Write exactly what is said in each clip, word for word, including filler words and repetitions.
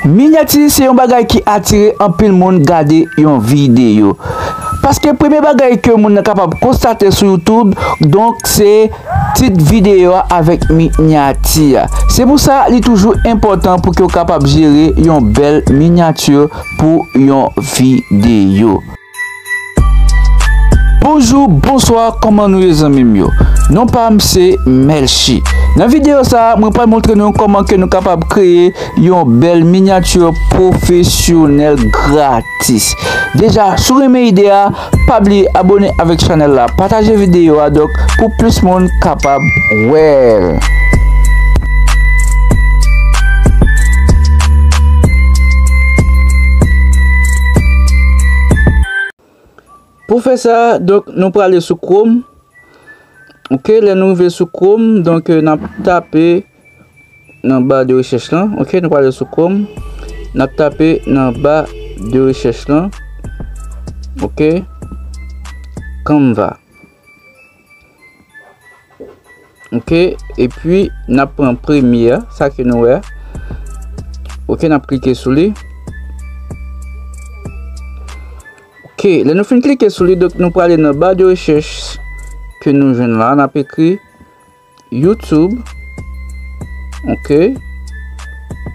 Minyati se yon bagay ki atire anpil moun gade yon videyo. Paske premye bagay ke moun nan kapab konstate sou YouTube, donk se tit videyo a avèk minyati a. Se pou sa li toujou enpòtan pou ke w kapab jere yon bèl minyati pou yon videyo. Bonjou, bonswa, kòman nou ye zanmi m yo? Non pa m se Melchi. Nan videyo sa a, mwen pral montre nou kòman ke nou kapab kreye yon bèl minyati pwofesyonèl gratis. Deja, si w renmen ide a, pa bliye abòne avèk chanèl la, pataje videyo a donk pou plis moun kapab wè l. Pou fè sa, donk, nou prale sou Chrome. Ok, lè nou rive sou Chrome, donk, eh, n ap tape nan ba de rechèch lan. Ok, nou prale sou Chrome. N ap tape nan ba de rechèch lan. Ok, Canva. Ok, epi n ap pran premye a, sa ke nou wè a. Ok, n ap klike sou li. Ok, lè nou fin klike sou li, donk nou prale nan ba de rechèch ke nou jwenn la, n ap ekri YouTube. Ok.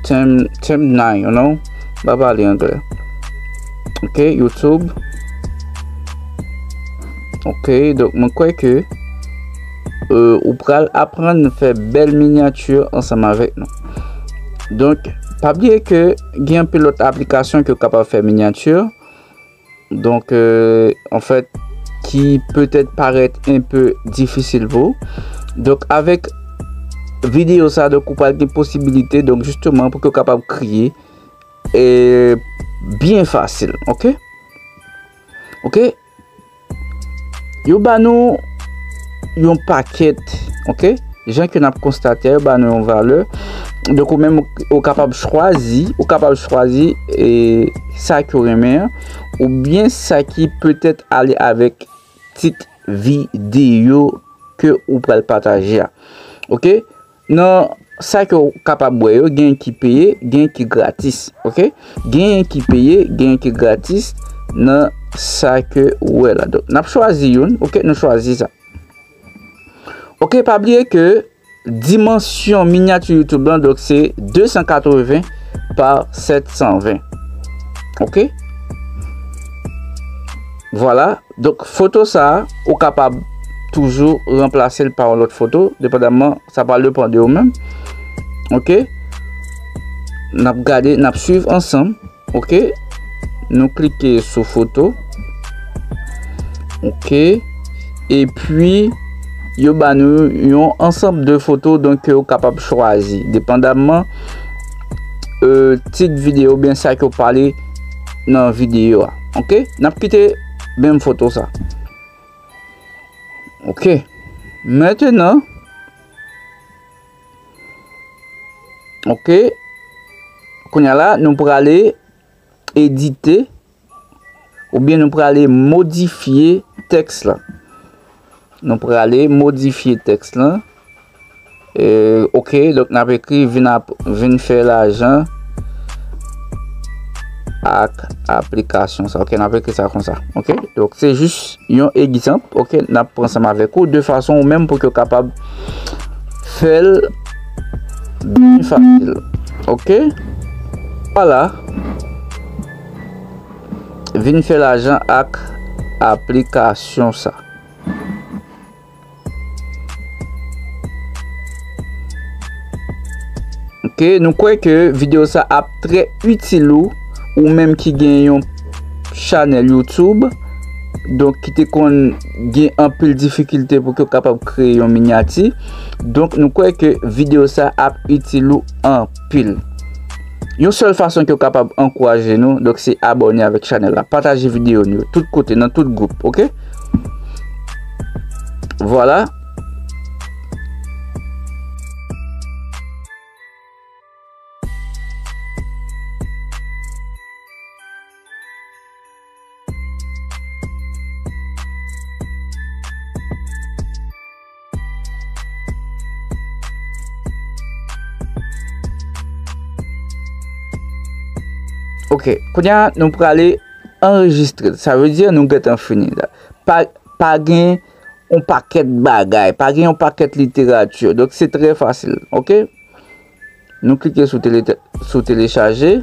Thumb, thumbnail, you know. M pa pale anglè. Ok, YouTube. Ok, donk mwen kwè ke, euh, ou pral aprann fè bèl minyati ansanm avèk nou. Donk, pa bliye ke gen anpil lòt aplikasyon ke w kapab fè minyati. Donk, euh, anfèt, ki petèt parèt enpe difisil pou ou. Donk, avèk videyo sa, donk, ou pral gen posibilite, donk, jisteman, pou ke w kapab kreye, e, byen fasil, ok? Ok? Yo ba nou yon pakèt, ok? Jan ke n ap konstate, yo ba nou yon valè. Donk, ou menm, ou, ou kapab chwazi, ou kapab chwazi, e, sa ke w renmen an, oubyen sa ki petèt ale avèk tit videyo ke ou pral pataje a. Ok? Nan sa ke w kapab wè yo, gen ki peye, gen ki gratis. Ok? Gen ki peye, gen ki gratis nan sa ke w wè la. Donk, n ap chwazi youn. Ok? Nou chwazi sa. Ok, pa bliye ke dimansyon minyati YouTube lan, donk, se de san katreven pa sèt san ven. Ok? Vwala. Donk, foto sa a, ou kapab toujou ranplase l pa yon lòt foto, depandaman, sa pral depann de ou menm. Ok? N ap gade, n ap swiv ansanm. Ok? Nou klike sou foto. Ok? Epi, yo ba nou yon ansanm de foto, donk, ke ou kapab chwazi, depandaman, euh, tit videyo oubyen sa ke w pale nan videyo a. Ok? N ap kite menm foto sa. Ok. Mentenan, ok. Kounye a la, nou prale edite oubyen nou prale modifye tèks la. Nou prale modifye tèks lan. E, ok, donk n ap ekri vin ap, vin fè lajan ak aplikasyon sa. Ok, n ap ekri sa konsa. Ok, donk se jis yon egzanp. Ok, n ap pran ansanm avèk ou de fason ou menm pou ke w kapab fè l byen fasil. Ok, vwala. Vin fè lajan ak aplikasyon sa. Ok, nou kwè ke videyo sa ap trè itil ou, ou menm ki gen yon chanèl YouTube, donk ki te konn gen anpil difikilte pou ke w kapab kreye yon minyati. Donk, nou kwè ke videyo sa ap itil ou anpil. Yon sèl fason ke w kapab ankouraje nou, donk, se abòne avèk chanèl la. Pataje videyo nou yo tout kote, nan tout gwoup, ok? Vwala. Ok, kounye a nou prale anrejistre. Sa vle di nou gentan fini la. Pa, pa gen yon pakèt bagay, pa gen yon pakèt literati. Donk se trè fasil, ok? Nou klike sou tele, sou telechaje.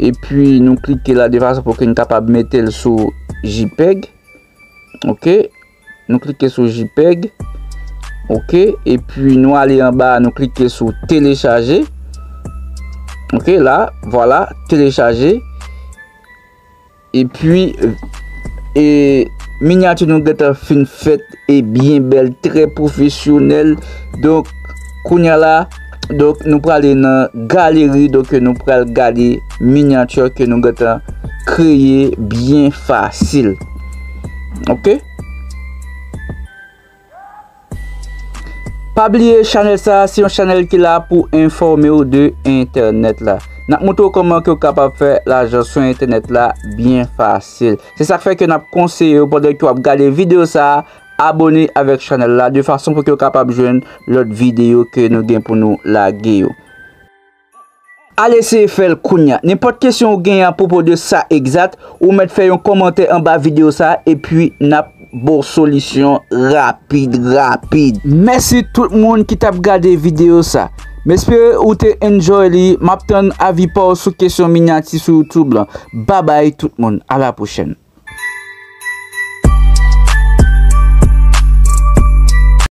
Epi nou klike la de fason pou ke n kapab mete l sou JPEG. Ok? Nou klike sou JPEG. Ok? Epi nou ale anba, nou klike sou telechaje. Ok, la, vwala, telechaje. Epi, e, minyati nou gentan fin fèt e byen bèl, trè pwofesyonèl. Donk, kounye a la, donk, nou prale nan galeri, donk, nou pral gade minyati ke nou gentan kreye byen fasil. Ok? Pa bliye, chanèl sa a, se yon chanèl ki la pou enfòme w de entènèt la. N ap montre w kòman ke w kapab fè lajan sou entènèt la byen fasil. Se sa k fè ke n ap konseye w, pandan ke w ap gade videyo sa a, abone avèk chanèl la, de fason pou ke w kapab jwenn lòt videyo ke nou gen pou nou lage yo. Al eseye fè l kounye a. Nenpòt kesyon ou genyen apwopo de sa egzat, ou mèt fè yon kòmantè anba videyo sa a, epi n ap ba w solisyon rapid, rapid. Mèsi tout moun ki t ap gade videyo sa. M espere ou te enjoy li. M ap tann avi pa w sou kesyon minyati sou YouTube lan. Babay tout moun. A la pwochèn.